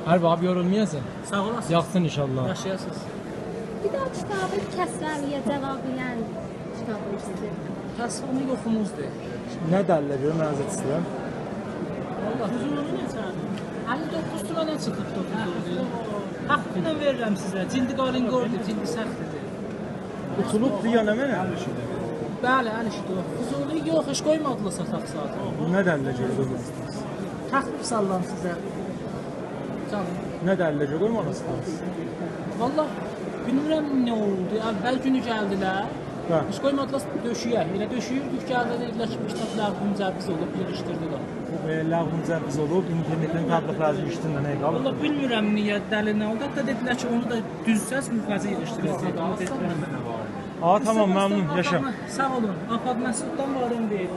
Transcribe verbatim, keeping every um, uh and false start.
هر وقت یورولمایاسان. ساغ اولاسینیز. یاخشیسان ان‌شاءالله. یاشایاسینیز. بیر دانا کیتابی کسره‌وی‌یه جاوابلایان کیتابی ایسته‌ییرم. تصویرینی یوخوموزدور. نه دلیله گؤره منه ایسته‌ییرم؟ والله، حضوری نئچه‌دیر؟ اللی دوققوز تومنه چیخیبدی حضوری. حاققینان وئریرم سیزه. جلدی قالین قوردور، جلدی سختیدیر. اوتولوبدور یا نمنه؟ بلی، ال ایشیدیر او. حضوری یوخ، هئچ قویمادیلار ساتاق زادی. نه دلیله گؤره قویمادیلار؟ تخریب سالیرام سیزه. جانیم. نه دلیله گؤره قویمادیلار؟ والله، بیلمیرم نه اولدو. اول گونو گلدیلر. هه. هئچ قویمادیلار دؤشه‌یک. ائله دؤشه‌ییردیک، گلدیلر، دئدیلر کی، بو کیتاب لغو مجوز اولوب، ییغیشدیردیلار. بو، ائ، لغو مجوز اولوب، اینترنتدن تبلیغ لازیم ایشدین ده، نه قالدی؟ والله بیلمیرم نییه، دلیل نه اولدو. حتی دئدیلر کی، اونو دا دوزسز، مفازی ییغیشدیراجاغیق. اونو دئدیلر. آ، تامام، ممنون، یاشا. ساغ اولون. آپارتمان سیزدن واریم دئییر.